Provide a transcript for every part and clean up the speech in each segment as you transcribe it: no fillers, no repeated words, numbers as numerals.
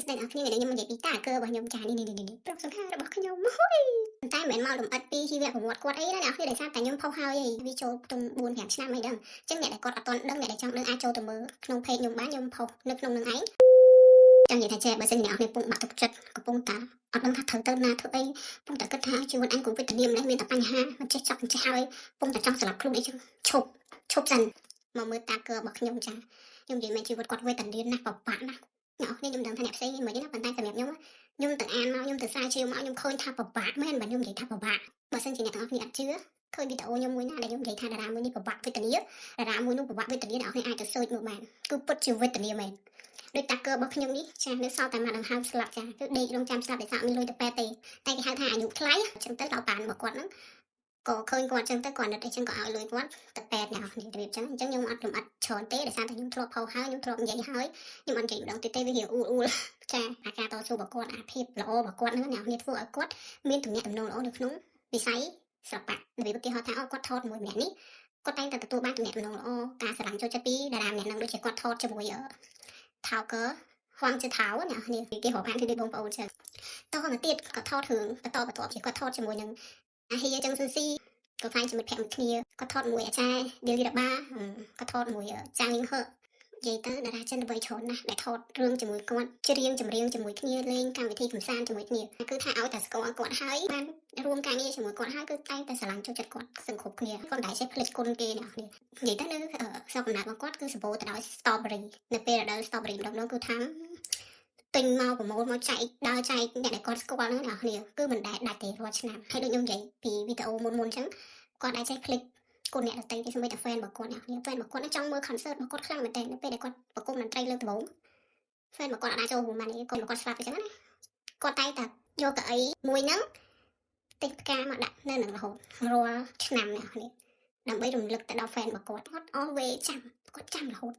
ស្តីអ្នកគ្នាថ្ងៃនេះខ្ញុំនិយាយពីតាកើរបស់ខ្ញុំចានេះនេះនេះប្រុសសង្ហារបស់ខ្ញុំហុយតែមិនមែនមកលំអិតពីជីវប្រវត្តិគាត់អីណាអ្នកគ្នាដោយសារតែខ្ញុំផុសហើយវាចូលផ្ទង់4 5ឆ្នាំអីដឹងអញ្ចឹងអ្នកដែលគាត់អត់ទាន់ដឹងអ្នកដែលចង់ដឹងអាចចូលទៅមើលក្នុង page ខ្ញុំបានខ្ញុំផុសនៅក្នុងនឹងឯងចង់និយាយថាចេះបើសិនអ្នកនរកំពុងបាក់ទឹកចិត្តកំពុងតាអត់ដឹងថាត្រូវទៅណាធ្វើអីកំពុងតែគិតថាជីវិតអញគង់វេទនាម្លេះមានតែបញ្ហាមិនចេះចប់មិនចេះហើយកំពុងតែចង់ស្លាប់ខ្លួនអីចឹងឈប់ឈប់សិនមកមើលតាកើរបស់ខ្ញុំចាខ្ញុំនិយាយមែនជីវិតគាត់វេទនាណាស់ពិបាកណាស់អ្នកនរគ្នាខ្ញុំដឹងថាអ្នកផ្សេងមិនទេណាប៉ុន្តែសម្រាប់ខ្ញុំខ្ញុំទៅអានមកខ្ញុំទៅស្រាវជ្រាវមកខ្ញុំឃើញថាពិបាកមែនបើខ្ញុំនិយាយថាពិបាកបើសិនជាអ្នកទាំងអស់គ្នាអត់ជឿឃើញវីដេអូខ្ញុំមួយណាដែលខ្ញុំនិយាយថាតារាមួយនេះពិបាកវេទនាតារាមួយនោះពិបាកវេទនាអ្នកនរគ្នាអាចទៅ search មើលបានគឺពិតជាវេទនាមែនដូចតាកើរបស់ខ្ញុំនេះចានៅសល់តែមួយដង្ហើមស្លាប់ចាគឺដេករងចាំស្លាប់ដោយសារមានលុយទៅពេទ្យទេតែគេហៅថាអាយុថ្លៃអញ្ចឹងទៅដល់បានរបស់គាត់ហ្នឹងក៏ឃើញគាត់អញ្ចឹងទៅគាត់នឹកអីចឹងក៏ឲ្យលុយគាត់ទៅពេទ្យអ្នកនរគ្នារបៀបចឹងអញ្ចឹងខ្ញុំអត់លំអិតច្រើនទេដោយសារតែខ្ញុំធ្លាប់ផុសហើយខ្ញុំធ្លាប់និយាយហើយខ្ញុំអត់និយាយម្ដងទៀតទេវារៀងអ៊ូលអ៊ូលចាអាការតស៊ូរបស់គាត់អាភាពល្អរបស់គាត់ហ្នឹងអ្នកនរគ្នាធ្វើឲ្យគាត់មានទំនាក់ទំនងល្អនៅក្នុងវិស័យសិល្បៈរបៀបឧទាហរណ៍ថាអូគាត់ថតមួយម្នាក់នេះគាត់តែងតែទទួលបានទំនាក់ទំនងល្អការស្រឡាញ់ចូលចិត្តពីតារាម្នាក់ហ្នឹងដូចជាគាត់ថតជាមួយថៅកើហួងជាថៅអ្នកនេះគេរាប់អានគឺដូចបងប្អូនចឹងតមកទៀតក៏ថតរឿងបន្តបន្ទាប់ជាគាត់ថតជាមួយនឹងអាហ៊ីចឹងស៊ូស៊ីក៏ខ្លាចជាមិត្តភក្តិមួយគ្នាគាត់ថតមួយអាចារ្យឌីលីរ៉ាបាគាត់ថតមួយចាងលីងហឺនិយាយទៅតារាចិនល្បីច្រើនណាស់ដែលថតរឿងជាមួយគាត់ច្រៀងចម្រៀងជាមួយគ្នាលេងកម្មវិធីកម្សាន្តជាមួយគ្នាគឺថាឲ្យតែស្គាល់គាត់ហើយបានរួមការងារជាមួយគាត់ហើយគឺតែងតែស្រឡាញ់ចូលចិត្តគាត់សឹងគ្រប់គ្នាគាត់តែចេះភ្លេចគុណគេអ្នកគ្នានិយាយទៅនៅស្រុកកំណើតរបស់គាត់គឺសម្បូរទៅដោយ strawberry នៅពេលរដូវ strawberry ម្ដងៗគឺថាទិញមកប្រមូលមកចែកដើរចែកអ្នកដែលគាត់ស្គាល់ហ្នឹងអ្នកគ្នាគឺមិនដែលដាច់ទេរាល់ឆ្នាំហើយដូចខ្ញុំនិយាយពីវីដេអូមុនមុនអញ្ចឹងគាត់ដែលចេះភ្លេចគុណអ្នកដទៃទេសូម្បីតែ fan របស់គាត់អ្នកគ្នា fan របស់គាត់ចង់មើល concert របស់គាត់ខ្លាំងមែនទែននៅពេលដែលគាត់ប្រគំតន្ត្រីលើកដំបូង fan របស់គាត់អត់អាចចូលរួមបានទេគាត់គាត់ស្លាប់អញ្ចឹងណាគាត់តែតែយកកៅអីមួយហ្នឹងទិញផ្កាមកដាក់នៅនឹងរហូតរាល់ឆ្នាំអ្នកគ្នាដើម្បីរំលឹកទៅដល់ fan របស់គាត់គាត់ always ចាំគាត់ចាំរហូត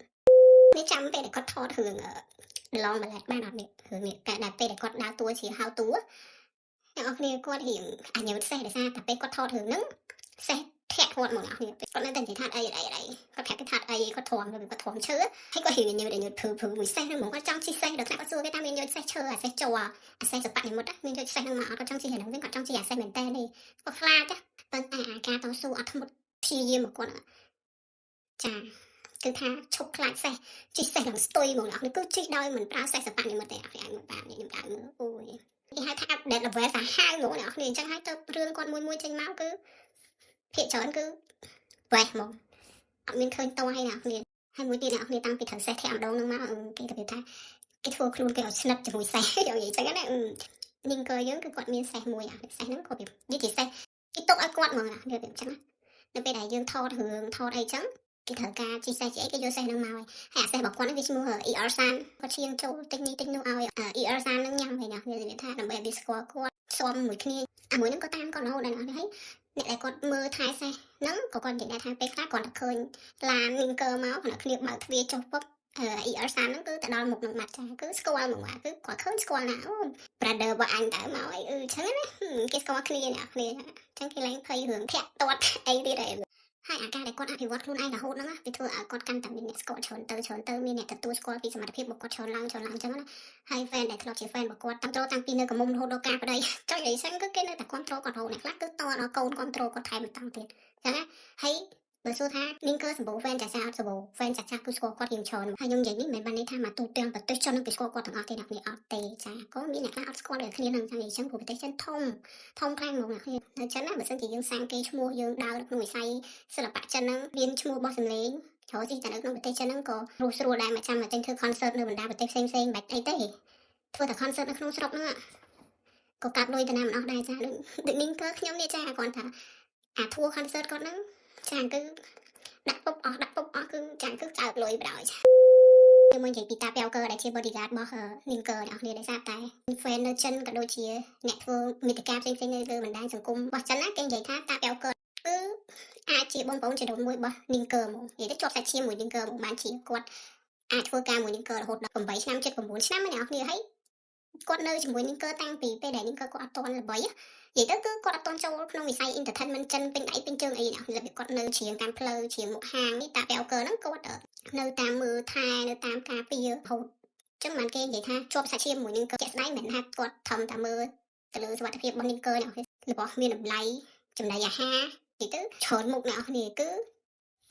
នេះចាំពេលដែលគាត់ថតរឿង The Long Ballet បានអត់នេះរឿងនេះតែដែលពេលដែលគាត់ដើរតួជាហៅតួអ្នកនរគ្នាគាត់រៀងអញញើតសេះដោយសារតែពេលគាត់ថតរឿងហ្នឹងសេះធាក់គាត់មកអ្នកគ្នាគាត់នៅតែនិយាយថាអីអីអីគាត់ប្រាប់គេថាអីគាត់ទ្រាំគាត់ទ្រាំឈើហើយគាត់រៀងញើតញើតភឺភឺមួយសេះហ្នឹងហ្មងគាត់ចង់ជិះសេះដល់ខ្លះគាត់សួរគេថាមានយកសេះឈើអាសេះជ័រអាសេះសបនិមិត្តមានយកសេះហ្នឹងមកអត់គាត់ចង់ជិះហ្នឹងវិញគាត់ចង់ជិះអាសេះមែនតើនេះគាត់ខ្លាចប៉ុន្តែអាការតស៊ូអត់ធ្មត់ព្យាយាមរបស់គាត់ចាគឺថាឈប់ខ្លាចសេះជិះសេះឡើងស្ទុយហ្មងអ្នកនេះគឺជិះដោយមិនប្រើសេះសបនិមិត្តទេអ្នកអាចមើលបាននេះខ្ញុំដើរមើលអូយគេហៅថា update level សាហាវហ្មងអ្នកនេះអញ្ចឹងហើយទៅរឿងគាត់មួយមួយចេញមកគឺភាគច្រើនគឺវេះហ្មងអត់មានឃើញតឲ្យអ្នកគ្នាហើយមួយទៀតអ្នកគ្នាតាំងពីត្រូវសេះធាក់ម្ដងហ្នឹងមកគេទៅថាគេធ្វើខ្លួនគេឲ្យស្និទ្ធជាមួយសេះយ៉ាងនិយាយចឹងណានាងកើយើងគឺគាត់មានសេះមួយអាសេះហ្នឹងក៏វានិយាយជាសេះគេទុកឲ្យគាត់ហ្មងណាវាអញ្ចឹងណានៅពេលដែលយើងថតរឿងថតអីចឹងគេត្រូវការជីសេះជីអីគេយកសេះហ្នឹងមកហើយហើយអាសេះរបស់គាត់ហ្នឹងវាឈ្មោះ ER សានគាត់ឈៀងចូលទិញនេះទិញនោះឲ្យ ER សានហ្នឹងញ៉ាំហើយណាវានិយាយថាដើម្បីឲ្យវាស្គាល់គាត់ស៊ាំមួយគ្នាអាមួយហ្នឹងក៏តាមគាត់រហូតដែរណាហើយអ្នកដែលគាត់មើលថែសេះហ្នឹងក៏គាត់និយាយដែរថាពេលខ្លះគាត់តែឃើញឡាននីងកើមកគាត់គ្នាបើកទ្វារចុះពុប ER សានហ្នឹងគឺទៅដល់មុខនឹងបាត់ចាគឺស្គាល់ហ្មងគឺគាត់ឃើញស្គាល់ណាអូ brother របស់អញតើមកអីអឺចឹងណាគេស្គាល់គ្នាអ្នកគ្នាចឹងគេឡើងភ័យរឿងធាក់ទាត់អីទៀតហើយហើយអាការដែលគាត់អភិវឌ្ឍខ្លួនឯងរហូតហ្នឹងវាធ្វើឲ្យគាត់កាន់តែមានអ្នកស្គាល់ច្រើនទៅច្រើនទៅមានអ្នកទទួលស្គាល់ពីសមត្ថភាពរបស់គាត់ច្រើនឡើងច្រើនឡើងអញ្ចឹងណាហើយ fan ដែលធ្លាប់ជា fan របស់គាត់តាមត្រូតាំងពីនៅកំមុំរហូតដល់ការប្តីចុចអីចឹងគឺគេនៅតែគ្រប់គ្រងគាត់រហូតអ្នកខ្លះគឺតដល់កូនគ្រប់គ្រងគាត់ថែមបន្តទៀតចឹងណាហើយបើសួរថានាងកើសម្បូរ fan ចាស់ចាស់អត់សម្បូរ fan ចាស់ចាស់គឺស្គាល់គាត់រៀងច្រើនហើយខ្ញុំនិយាយនេះមិនមែនបានន័យថាមកទូទាំងប្រទេសចិននឹងគេស្គាល់គាត់ទាំងអស់ទេអ្នកនេះអត់ទេចាក៏មានអ្នកខ្លះអត់ស្គាល់ដូចគ្នានឹងចឹងអញ្ចឹងព្រោះប្រទេសចិនធំធំខ្លាំងហ្មងអ្នកគ្នានៅចិនណាបើសិនជាយើងសាងគេឈ្មោះយើងដើរក្នុងវិស័យសិល្បៈចិនហ្នឹងមានឈ្មោះរបស់សម្លេងចូលស៊ីតែនៅក្នុងប្រទេសចិនហ្នឹងក៏រស់ស្រួលដែរមកចាំមកចេញធ្វើ concert នៅបណ្ដាប្រទេសផ្សេងផ្សេងបាច់អីទេធ្វើតែ concert នៅក្នុងស្រុកហ្នឹងក៏កាត់លុយទៅណាមិនអស់ដែរចាដូចដូចនាងកើខ្ញុំនេះចាគាត់ថាអា tour concert គាត់ហ្នឹងចាគឺដាក់ពុបអស់ដាក់ពុបអស់គឺចាគឺចើកលុយបណ្ដោយចាខ្ញុំមកនិយាយពីតាពាវកើដែលជា bodyguard របស់នាងកើអ្នកនរដោយសារតែ fan នៅចិនក៏ដូចជាអ្នកធ្វើមេតិកាផ្សេងៗនៅលើបណ្ដាញសង្គមរបស់ចិនណាគេនិយាយថាតាពាវកើគឺអាចជាបងប្អូនជីដូនមួយរបស់នាងកើហ្មងនិយាយទៅជាប់សាច់ឈាមមួយនាងកើហ្មងបានជាគាត់អាចធ្វើការមួយនាងកើរហូតដល់8ឆ្នាំ7 9ឆ្នាំអ្នកនរគ្នាហើយគាត់នៅជាមួយនាងកើតាំងពីពេលដែលនាងកើគាត់អត់ទាន់ល្បីនិយាយទៅគឺគាត់អត់ទាន់ចូលក្នុងវិស័យ entertainment ចិនពេញដៃពេញជើងអីណារបៀបគាត់នៅច្រៀងតាមផ្លូវច្រៀងមុខហាងនេះតាពាវកើហ្នឹងគាត់នៅតាមមើលថែនៅតាមការពាររហូត ចឹងបានគេនិយាយថាជាប់សាច់ឈាមមួយនឹងជាក់ស្ដែងមិនថាគាត់ធំតែមើលទៅលើសុវត្ថិភាពរបស់នាងកើអ្នករបស់មានតម្លៃចំណីអាហារនិយាយទៅច្រើនមុខអ្នកនរគឺ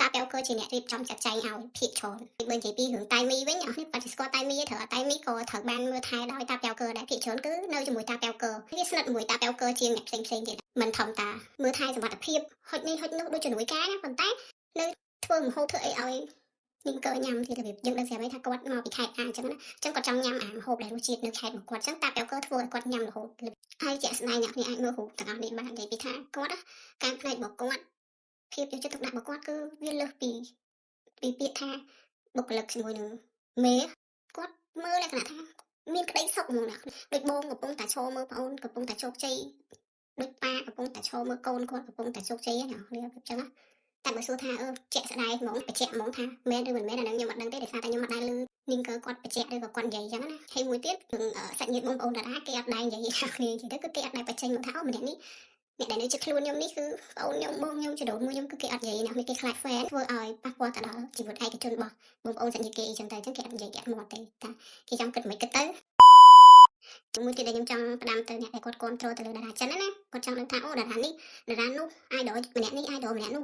តាពៅកើជាអ្នករៀបចំចាត់ចែងឲ្យភាគច្រើនបើនិយាយពីរឿងតៃមីវិញអ្នកនរគាត់ស្គាល់តៃមីត្រូវតៃមីក៏ត្រូវបានមើលថែដោយតាពៅកើដែរភាគច្រើនគឺនៅជាមួយតាពៅកើវាស្និទ្ធជាមួយតាពៅកើជាងអ្នកផ្សេងផ្សេងទៀតមិនធំតាមើលថែសុវត្ថិភាពហុចនេះហុចនោះដូចជំនួយការណាប៉ុន្តែនៅធ្វើម្ហូបធ្វើអីឲ្យនាងកើញ៉ាំទៀតរបៀបយើងដឹងស្រាប់ហើយថាគាត់មកពីខេត្តណាអញ្ចឹងណាអញ្ចឹងគាត់ចង់ញ៉ាំអាម្ហូបដែលរសជាតិនៅខេត្តរបស់គាត់អញ្ចឹងតាពៅកើធ្វើឲ្យគាត់ញ៉ាំរហូតហើយជាក់ស្ដែងអ្នកនេះអាចមើលរូបទាំងអស់នេះបាននិយាយពីថាគាត់ការផ្នែករបស់គាត់ភាពយកចិត្តទុកដាក់របស់គាត់គឺវាលើសពីពាក្យថាបុគ្គលិកជាមួយនឹងមេគាត់មើលលក្ខណៈថាមានក្តីសុខហ្មងណាដូចបងកំពុងតែឈរមើលប្អូនកំពុងតែជោគជ័យដូចប៉ាកំពុងតែឈរមើលកូនគាត់កំពុងតែជោគជ័យណាគ្នាអញ្ចឹងណាតែបើសួរថាជាក់ស្ដែងហ្មងបញ្ជាក់ហ្មងថាមែនឬមិនមែនអានឹងខ្ញុំអត់ដឹងទេដោយសារតែខ្ញុំអត់ដែលឮនាងកើគាត់បញ្ជាក់ឬក៏គាត់និយាយអញ្ចឹងណាហើយមួយទៀតរឿងសាច់ញាតិបងប្អូនតារាគេអត់ដែលនិយាយថាគ្នានិយាយទៅគឺគេអត់ដែលបញ្ចេញមកថាអូម្នាក់នេះអ្នកដែលនៅជិតខ្លួនខ្ញុំនេះគឺប្អូនខ្ញុំបងខ្ញុំចដូនមួយខ្ញុំគឺគេអត់និយាយណាគេខ្លាច fan ធ្វើឲ្យប៉ះពាល់ទៅដល់ជីវិតឯកជនរបស់បងប្អូនសាច់ញាតិគេអីចឹងទៅអញ្ចឹងគេអត់និយាយគេអត់មាត់ទេតាគេចង់គិតមិនគិតទៅមួយទៀតដែលខ្ញុំចង់ផ្ដាំទៅអ្នកដែលគាត់គ្រប់គ្រងទៅលើតារាចិនណាគាត់ចង់ដឹងថាអូតារានេះតារានោះ idol ម្នាក់នេះ idol ម្នាក់នោះ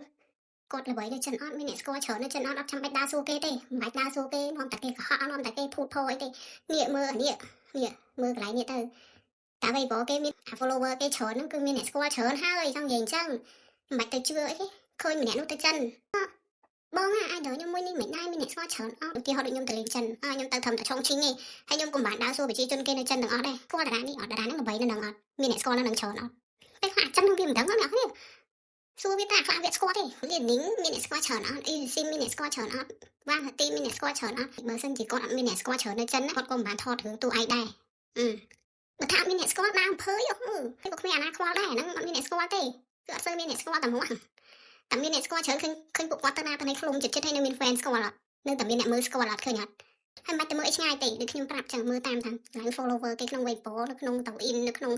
គាត់ល្បីនៅចិនអត់មានអ្នកស្គាល់ច្រើននៅចិនអត់អត់ចាំបាច់ដើរសួរគេទេមិនបាច់ដើរសួរគេនាំតែគេកុហកនាំតែគេភូតភរអីទេនេះមើលអានេះនេះមើលកន្លែងនេះទៅតែអ្វីព្រោះគេមាន follower គេច្រើនហ្នឹងគឺមានអ្នកស្គាល់ច្រើនហើយចង់និយាយអញ្ចឹងមិនបាច់ទៅជឿអីទេឃើញម្នាក់នោះទៅចិនបងអា idol ខ្ញុំមួយនេះមិនដែរមានអ្នកស្គាល់ច្រើនអត់ឧទាហរណ៍ដូចខ្ញុំទៅលេងចិនខ្ញុំទៅត្រឹមតែឆុងឈីងទេហើយខ្ញុំក៏មិនបានដើរសួរប្រជាជនគេនៅចិនទាំងអស់ដែរស្គាល់តារានេះអត់តារាហ្នឹងល្បីនៅនឹងអត់មានអ្នកស្គាល់នៅនឹងច្រើនអត់ពេលខ្លះចិននឹងវាមិនដឹងអ្នកនេះសួរវាតាខ្លះវាស្គាល់ទេលីនីងមានអ្នកស្គាល់ច្រើនអត់អ៊ីស៊ីមានអ្នកស្គាល់ច្រើនអត់វ៉ាងហាទីមានអ្នកស្គាល់ច្រើនអត់បើសិនជាគាត់អត់មានអ្នកស្គាល់ច្រើននៅចិនគាត់ក៏មិនបានថតរឿងតួឯងដែរបើថាអត់មានអ្នកស្គាល់ដើមភើយហើយក៏គ្មានអាណាខ្វល់ដែរហ្នឹងអត់មានអ្នកស្គាល់ទេគឺអត់សូវមានអ្នកស្គាល់តែមកតែមានអ្នកស្គាល់ច្រើនឃើញឃើញពួកគាត់ទៅណាទៅណីឃ្លុំចិត្តចិត្តហើយនៅមាន fan ស្គាល់អត់នៅតែមានអ្នកមើលស្គាល់អត់ឃើញអត់ហើយមិនបាច់ទៅមើលអីឆ្ងាយទេដូចខ្ញុំប្រាប់ចឹងមើលតាមតាម line follower គេក្នុង Weibo នៅក្នុង Douyin នៅក្នុង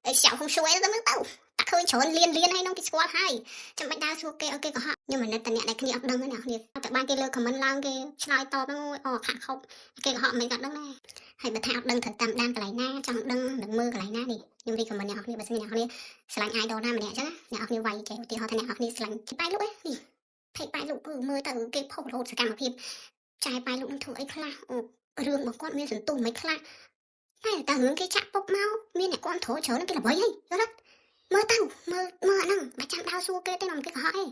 អី小红书អីទៅមើលទៅតែឃើញច្រើនលៀនលៀនហើយនោះគេស្គាល់ហើយចាំបាច់ដើរសួរគេឲ្យគេកុហកខ្ញុំមិននឹកតែអ្នកដែលគ្នាអត់ដឹងទេអ្នកគ្នាតែបានគេលើ comment ឡើងគេឆ្លើយតបហ្នឹងអូខាក់ខប់គេកុហកមិនក៏ដឹងដែរហើយបើថាអត់ដឹងត្រូវតាមដានកន្លែងណាចង់ដឹងនឹងមើលកន្លែងណានេះខ្ញុំ recommend អ្នកនរគ្នាបើសិនអ្នកនរគ្នាស្រឡាញ់ idol ណាម្នាក់អញ្ចឹងអ្នកនរគ្នាវាយចេះឧទាហរណ៍ថាអ្នកនរគ្នាស្រឡាញ់បាយលុកនេះភេកបាយលុកគឺមើលទៅគេផុសរហូតសកម្មភាពចាយបាយលុកនឹងធ្វើអីខ្លះរឿងរបស់គាត់មានសន្ទុះមិនខ្លះតែតែរឿងគេចាក់ពុកមកមានអ្នកគាំទ្រច្រើនគេល្បីហីយល់ទេមើលទៅមើលមើលអាហ្នឹងមិនចាំដើរសួរគេទេនំគេកុហកឯង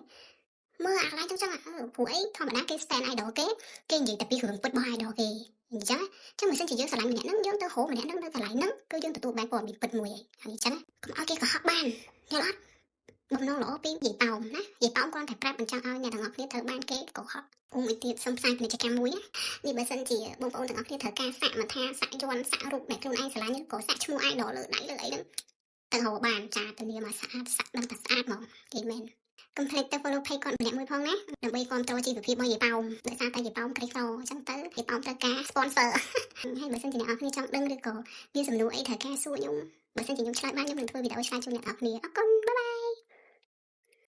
មើលអាកន្លែងចឹងចឹងព្រោះអីធម្មតាគេ stand idol គេគេនិយាយតែពីរឿងពិតរបស់ idol គេអញ្ចឹងចឹងបើសិនជាយើងស្រឡាញ់ម្នាក់ហ្នឹងយើងទៅរកម្នាក់ហ្នឹងនៅកន្លែងហ្នឹងគឺយើងទទួលបានព័ត៌មានពិតមួយហើយអញ្ចឹងកុំឲ្យគេកុហកបានយល់អត់បំណងល្អពីនិយាយប៉ោមណានិយាយប៉ោមគ្រាន់តែប្រាប់បញ្ចង់ឲ្យអ្នកទាំងអស់គ្នាត្រូវបានគេកុហកអូមួយទៀតសុំផ្សាយពាណិជ្ជកម្មមួយនេះបើសិនជាបងប្អូនទាំងអស់គ្នាត្រូវការសាក់មកថាសាក់យ័ន្តសាក់រូបដែលខ្លួនឯងស្រឡាញ់ឬក៏សាក់ឈ្មោះ idol លើដៃលើអីហ្នឹងទៅរកបានចាធានាមកស្អាតសាក់ដឹងតែស្អាតហ្មងគេមែនកុំភ្លេចទៅ follow page គាត់ម្នាក់មួយផងណាដើម្បីគាំទ្រជីវភាពរបស់យាយប៉ោមដោយសារតែយាយប៉ោមក្រីក្រអញ្ចឹងទៅយាយប៉ោមត្រូវការ sponsor ហើយបើសិនជាអ្នកនរគ្នាចង់ដឹងឬក៏មានសំណួរអីត្រូវការសួរខ្ញុំបើសិនជាខ្ញុំឆ្លើយបានខ្ញុំនឹងធ្វើវីដេអូឆ្លើយជូនអ្នកនរគ្នាអរគុណ។